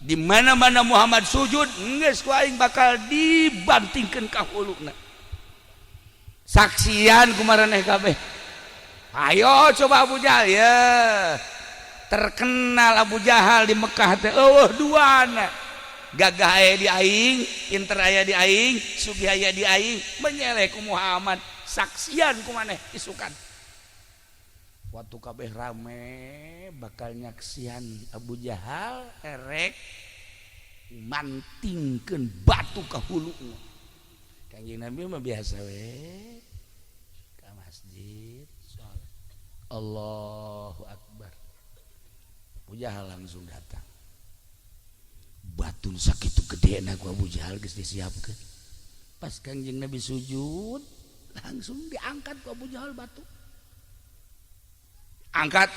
Di mana-mana Muhammad sujud, geus ku aing bakal dibantingkeun ka huluna. Saksian ku maraneh kabeh. Ayo coba Abu Jahal ya. Terkenal Abu Jahal di Mekah teh eueuh duana. Gagah aya di aing, pinter aya di aing, sugih aya di aing, menyeleh ku Muhammad. Saksian ku maneh isukan. Waktu kabeh rame bakal nyaksian Abu Jahal erek mantingkeun batu ka huluna. Kanjeng Nabi mah biasa we ka masjid sholat. Allahu Akbar. Abu Jahal langsung datang. Batu sakitu gedena ku Abu Jahal geus disiapkeun. Pas Kanjeng Nabi sujud, langsung diangkat ku Abu Jahal batu. Angkat.